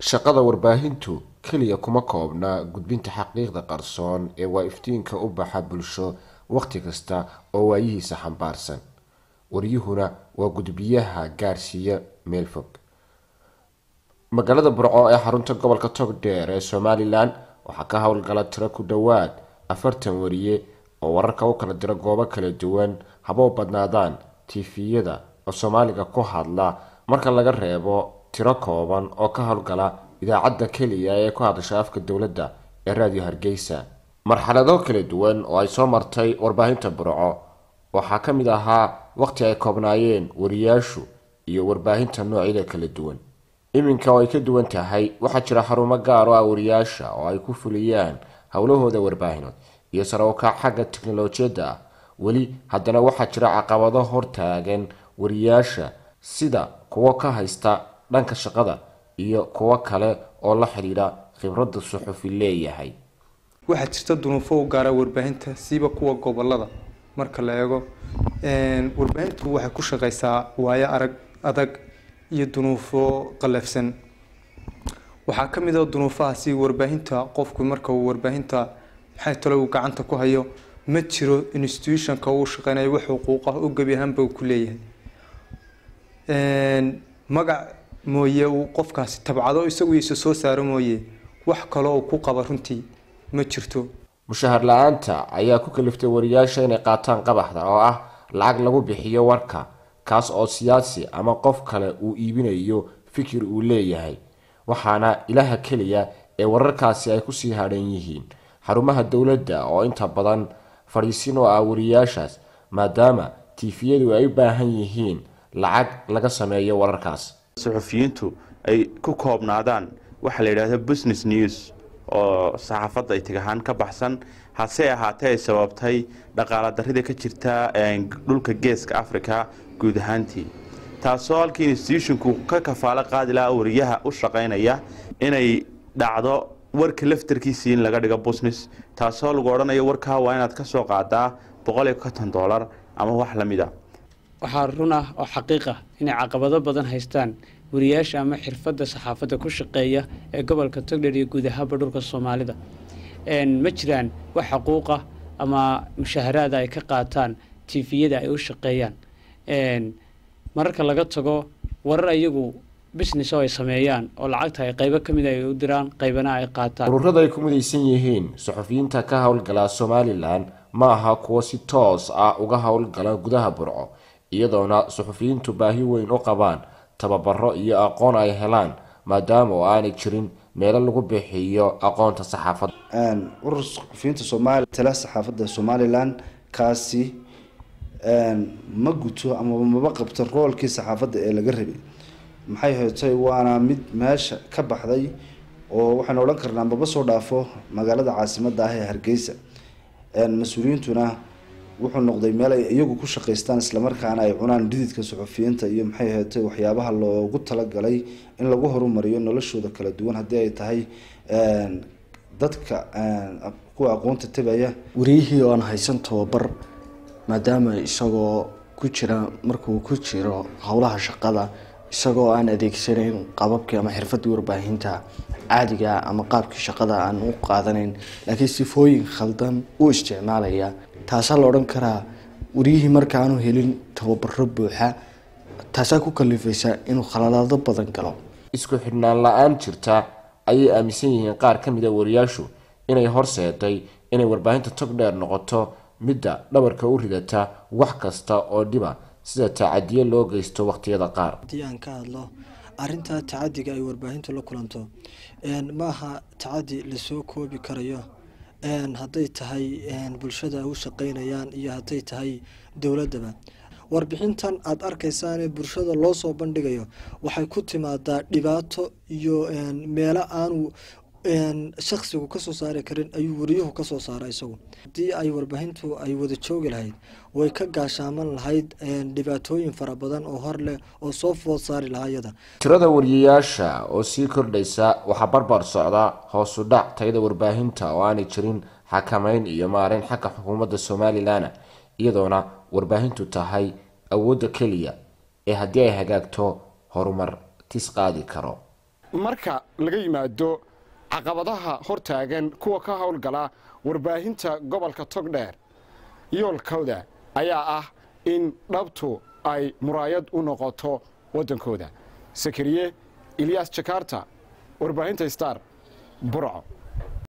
Shaqada warbaahintu keliya kuma koobna gudbinta xaqiiqda qarsoon ee waa iftiinka u baxa bulsho wakhti kasta oo waayihiisa xambaarsan. Waryuhuna waa gudbiyaha gaarsiiya meel fog. Magaalada Burco ee xarunta gobolka Togdheer ee Somalilan waxaa ka howlgala tiro ku dhowaad 40 wariye oo wararka u kala dira goobo kala duwan, haba u badnaadaan tiifiyada oo Soomaaliga ku hadla, marka laga reebo tiro kooban oo ka howlgala idaacadda keliya ee ku hadasha afka dowladda ee Raadiyo Hargeysa. Marxalado kala duwan oo ay soo martay warbaahinta Burco waxaa ka mid ahaa waqti ay koobnaayeen wariyaashu iyo warbaahinta noocyada kala duwan. Iminka oo ay ka duwan tahay, waxaa jira xarumo gaar oo ah wariyaasha oo ay ku fuliyaan howlahooda warbaahinood iyo sare u kac xagga tiknolojiyadda ah. Weli haddana waxaa jira caqabado hortaagan wariyaasha, sida kuwo ka haysta dhanka shaqada iyo kuwo kale oo la xidhiidha khibradda suxufi leeyahay. Waxaa jirta dunuufo u gaara warbaahinta, siiba kuwa gobolada. Marka la eego, warbaahintu waxay ku shaqeysaa waayo arag adag iyo dunuufo qallafsan. Waxaa ka mid ah dunuufahaasi warbaahinta, qofku marka uu warbaahinta, maxay talo, uu gacanta ku hayo, ma jiro institutionka uu shaqeynayo wax xuquuq ah oo gebi ahaanba uu ku leeyahay, magac mooye uu qofkaasi tabcado isagu isa soo saaro mooye, wax kaloo uu ku qaba runtii ma jirto. Mushahar la-aanta ayaa ku kaliftay wariyaasha inay qaataan qabaxda oo ah lacag lagu bixiyo warka, kaas oo siyaasi ama qof kale uu iibinayo fikir uu leeyahay, waxaana ilaha keliya ee wararkaasi ay kusii hadhan yihiin xarumaha dowladda oo inta badan fadhiisin oo ah wariyaashaas, maadaama tiifiyadu ay u baahan yihiin lacag laga sameeyo wararkaas. Suxufiyiintu ay ku koobnaadaan waxaa la yidhahda business news oo saxaafadda itig ahaan ka baxsan, hase ahaatee ay sababtay dhaqaala darrida ka jirta dhulka Geeska Africa guud ahaantii, taasoo halkii institutionku ka kafaalo qaadi lahaa wariyaha u shaqaynaya inay dhacdo warka laftarkiisii in laga dhigo business, taasoo lagu odhanayo warkaa waa inaad ka soo qaadaa $150 ama wax la mid a. Waxaa run ah oo xaqiiq ah inay caqabado badan haystaan wariyaasha ama xirfadda saxaafadda ku shaqeeya ee gobolka Togdheer iyo guud ahaanba dhulka Soomaalida. Ma jiraan wax xuquuqa ama mushaharaada ay ka qaataan tiifiyada ay u shaqeeyaan, mararka laga tago warar iyagu business oo ay sameeyaan oo lacagta ay qaybo ka mid ay u diraan, qaybana ay qaataan. Ururada ay ku midaysan yihiin suxufiyiinta ka howlgala Somalilan ma aha kuwo si toos ah uga howlgala gudaha Burco, iyadoona suxufiyiintu baahi weyn u qabaan tababaro iyo aqoon ay helaan, maadaama oo aanay jirin meelo lagu bixiyo aqoonta saxaafadda. Urur suxufiyiinta Soomaaliya tala saxaafadda Somaliland kaasi ma guto ama maba qabto roolkii saxaafadda ee laga rabay, maxay haytay, waana mid meesha ka baxday oo waxaynu odhan karnaa maba soo dhaafo magaalada caasimadda ah ee Hargeysa. Mas-uuliyiintuna wuxuu noqday meel ay iyagu ku shaqaystaan, islamarkaana ay cunaan dhididka suxufiyiinta iyo, maxay ahaatay, waxyaabaha loogu talagalay in lagu horumariyo noloshooda kala duwan, haddii ay tahay dadka kuwa aqoonta tabaya. Wariyihii oo aan haysan tababar, maadaama isagoo ku jira, markuu ku jiro howlaha shaqada, isagoo aan adeegsanayn qababkii ama xirfadii warbaahinta caadiga ama qaabkii shaqada aan u qaadanayn, laakiin sifooyin khaldan u isticmaalaya, taasaa la odhan karaa wariyihii markaanu helin tababaro buuxa, taasaa ku kalifaysa inuu khaladaado badan galo. Isku xidhnaan la-aan jirta ayay aaminsan yihiin qaar ka mid a wariyaashu inay horseeday inay warbaahinta Togdheer noqoto midda dhabarka u ridata wax kasta oo dhiba, sida tacadiyo loo geysto waqtiyada qaar. Haddii aan ka hadlo arrinta tacadiga ay warbaahintu la kulanto, maaha tacadi lasoo koobi karayo, hadday tahay bulshada ay u shaqeynayaan iyo hadday tahay dowladdaba. Warbixintan aada arkaysaanee bulshada loo soo bandhigayo waxay ku timaadaa dhibaato iyo meelo aanu shaksigu kasoo saari karin ayuu wariyuhu kasoo saara isagu. Haddii ay warbaahintu ay wada joogi lahayd, way ka gaashaaman lahayd dhibaatooyin fara badan oo hor leh oo soo food saari lahaa iyada. Tirada wariyayaasha oo sii kordhaysa waxaa barbar socda hoosu dhac tayada warbaahinta oo aanay jirin xakameyn iyo maareyn xagga xukuumadda Somalilan, iyadoona warbaahintu tahay awoodda keliya ee haddii ay hagaagto horumar tis qaadi karo. Marka laga yimaado caqabadaha hortaagan kuwa ka howlgala warbaahinta gobolka Togdheer, yoolkooda ayaa ah in dhabtu ay muraayad u noqoto waddankooda. Sakariye Ilyaas, Jakarta, warbaahinta Star, Burco.